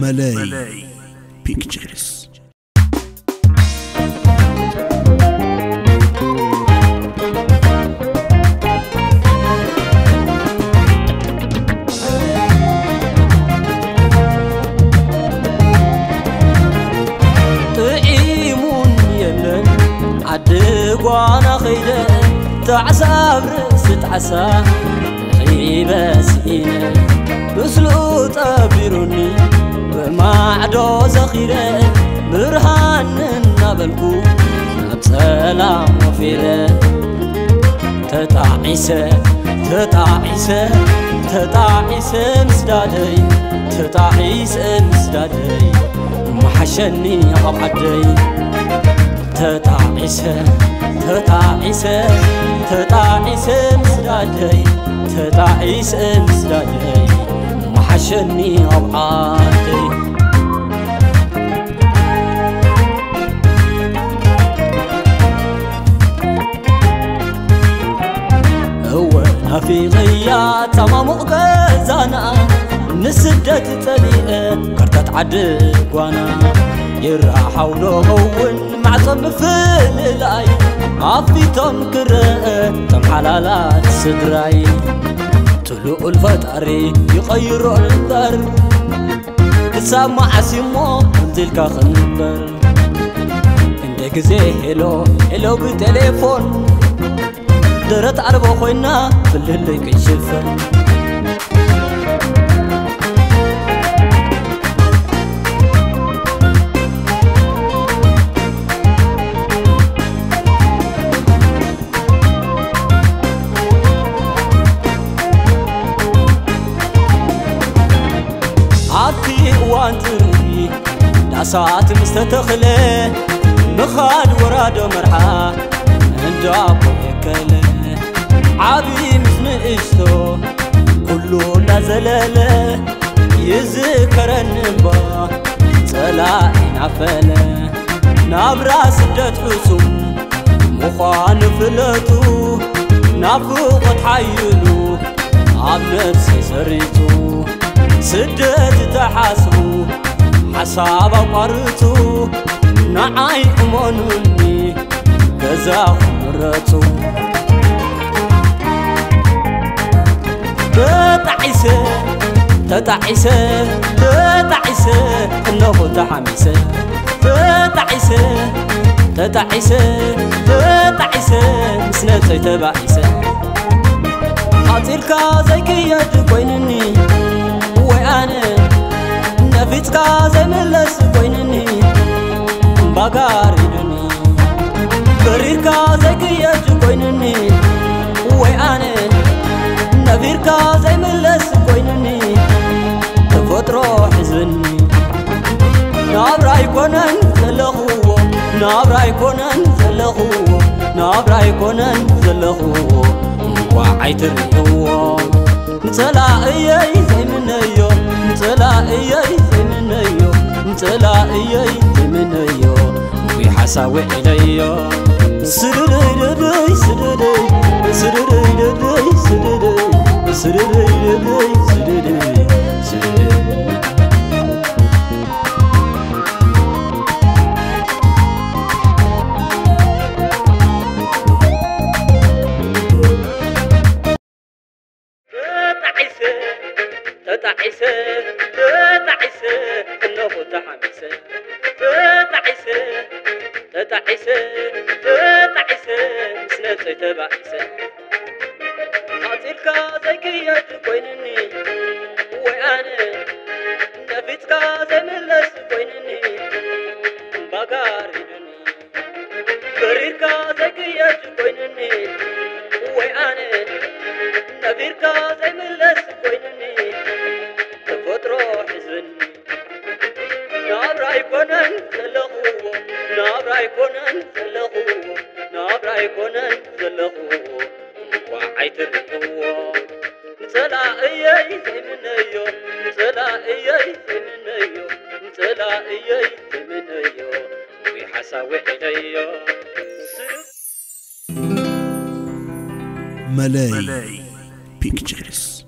መለይ ፒክቸርስ። ጥዒሙን የለን ዓዲ ጓና ኸይደ፣ ጣዕሳ ኣብ ርእሲ ጣዕሳ ረኺበ ስኢነ። ምስሉ ጠቢሩኒ ብማዕዶ ዘኺረ፣ ብርሃን እናበልኩ ናብ ጸላም ወፊረ። ተጣዒሰ፣ ተጣዒሰ፣ ተጣዒሰ ምስ ዳደይ፣ ተጣዒሰ ምስ ዳደይ፣ መሓሸኒ ኣብ ዓደይ። ተጣዒሰ፣ ተጣዒሰ፣ ተጣዒሰ ምስ ዳደይ፣ ተጣዒሰ ምስ ዳደይ፣ መሓሸኒ ኣብ ዓደይ። እወ ናፊቐያ ታማሙቕ ገዛና፣ ንስደት ጸሊኤ ከርተት ዓዲ ጓና። ይረሓው ዶ ኸውን ማዕጾ ምፍልላይ፣ ኣፊቶም ክረአ ቶም ሓላላት ስድራይ። ትልኡል ፈጣሪ ይቐይሮ እምበር፣ ክሳብ መዓስ እሞ ከምዚ ኢልካ ክንበር? እንደ ግዜ ሄሎ ሄሎ ብቴሌፎን፣ ደረት ዓርቦ ኮይና ፍልልይ ክንሽፈን። ኣብቲ እዋን ጥሪ ዳሳት ምስ ተተኽለ፣ ምኻድ ወራዶ መርዓ እንዳቦ የከለ። ዓቢ ምስ ንእሽቶ ኩሉ እናዘለለ፣ ይዝከረኒ እምባ ጸላኢ ናፈለ። ናብራ ስደት ሕሱም ምዃኑ ፍለጡ፣ ናፍቖት ሓይሉ ኣብ ነፍሲ ሰሪጹ። ስደት ተሓስቡ ሓሳብ ኣቋርጹ፣ ንዓይ እመኑኒ ገዛኹም ምረጹ። ተጣዒሰ፣ ተጣዒሰ፣ ተጣዒሰ፣ እነኹ ተሓሚሰ። ተጣዒሰ፣ ተጣዒሰ፣ ተጣዒሰ፣ ምስ ነብሰይ ተባኢሰ። ሓጺርካ ዘይክየድ ኮይንኒ ወይ ኣነ፣ ነፊጽካ ዘይምለስ ኮይንኒ እምባ ጋሪዱኒ። በሪርካ ዘይክየድ ኮይንኒ ወይ ኣነ፣ ነፊርካ ዘይምለስ ኮይንኒ ተፈጥሮ ሒዝኒ። ናብራ ኣይኮነን ዘለኽዎ፣ ናብራ ኣይኮነን ዘለኽዎ፣ ናብራ ኣይኮነን ዘለኽዎ፣ እንኳዕ ኣይትርእይዎ። ንጸላእየይ ዘይምነዮ፣ ንጸላእየይ ዘይምነዮ፣ ንጸላእየይ ዘይምነዮ፣ ብሓሳብ ውዒለዮ። ስድድይ ድድይ ስድድይ፣ ስድድይ ድድይ ስድድይ፣ ስድድይ ድድይ ስድድይ፣ ስድድይ። ተጣዒሰ፣ ተጣዒሰ፣ ተጣዒሰ፣ እነሆ ተሓሚሰ። ተጣዒሰ፣ ተጣዒሰ፣ ተጣዒሰ፣ ምስ ነብሰይ ተባኢሰ። ሓጺርካ ዘይክየድ ኮይንኒ ወይ ኣነ፣ ነፊጽካ ዘይምለስ ኮይንኒ እምባ ጋሪዱኒ። በሪርካ ዘይክየድ ኮይንኒ ወይ ኣነ፣ ነፊርካ ዘይምለስ ኮይንኒ ተፈጥሮ ሒዝኒ። ናብራ ኣይኮነን ዘለኽዎ፣ ናብራ ኣይኮነን ዘለኽዎ፣ ናብራ ኣይኮነን ዘለኽዎ፣ እንኳዕ ኣይትርእይዎ። ንጸላእየይ ዘይምነዮ፣ ንጸላእየይ ዘይምነዮ፣ ንጸላእየይ ዘይምነዮ፣ ወይ ሓሳብ ውዒለዮ። መለይ Pictures.